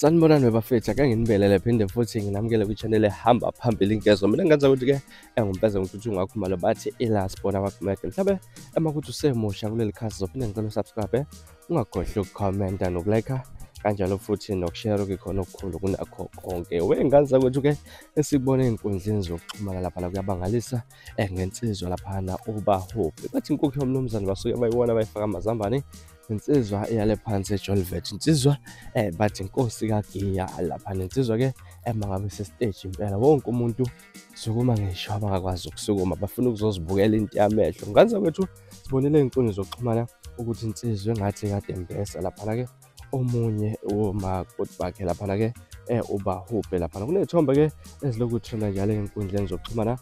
Sanibonani bafethu, ake nginibelele phinde futhi nginamukele kwi-channel ehamba phambili inkezo. Mina ngenza ukuthi-ke engumpeza ngikuthi ungakhumalo bathi ilasibona abagumede. Mhlawumbe emakuthi usemusha kuleli khasi zophinde ngicela usubscribe, ungakhohlwa ukukhomenta nokulike kanjalo futhi nokushare okukhona okukhulu kunakho konke. Wey'ngane zakwethu-ke esikubona ey'nkundleni zokuxhumana laphana kuyabangalisa ngensizwa laphana uBahubhe. Bathi inkukhu yomnumzane basuke bayibona bayifaka amazambane. Insizwa eyale phansi eJolvet, insizwa bathi inkosi kaGiya laphana. Insizwa ke ema ngabe sesiteji impela wonke umuntu sukuma ngisho abangakwazi ukusukuma bafuna ukuzozibukela into yamehlo. Ngane zakwethu sibonile ey'nkundleni zokuxhumana ukuthi insizwa engathi kade mbesa laphana ke omunye womakoti bakhe laphana ke uBahubhe laphana. Kuney'thombe ke ezilokhu trenda njalo ey'nkundleni zokuxhumana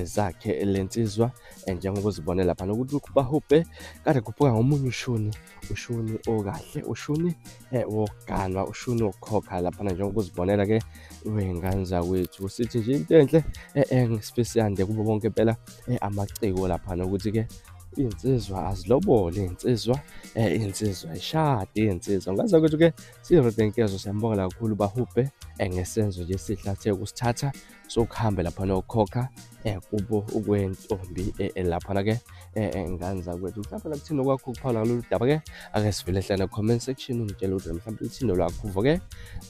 zakhe lensizwa njengoba uzibone laphana ukuthi uBahubhe kade kuphuma ngomunye ushuni, ushuni okahle, ushuni wokuganwa, ushuni wokukhokha laphana njengoba uzibonela ke wey'ngane zakwethu. Sithi nje into enhle engisifisa yande kubo bonke impela amaciko laphana ukuthi ke iy'nsizwa azilobole, iy'nsizwa iy'nsizwa ishade, iy'nsizwa. Ngane zakwethu ke siyirodenkezo siyambongela kakhulu Bahubhe ngesenzo nje esihle athe ukusithatha sokuhambe laphana okhokha kubo ukwentombi laphana ke ngane zakwethu. Mhlawumbe nakuthini okwakho ukuphawula ngalolu daba ke ake sivele hlane comment section ungitshele ukuthi mhlawumbe uthini lwakho uvo ke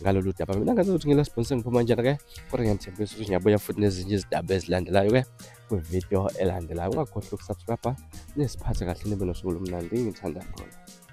ngalolu daba. Mina ngazi ukuthi ngila sponsor ngiphuma kanjani ke kodwa ngiyathembisa ukuthi ngiyabuya futhi nezinye izindaba ezilandelayo ke kwividiyo elandelayo. Ungakhohlwa ukusubscribe nisiphathe kahle nibe nosuku olumnandi ngithanda khona.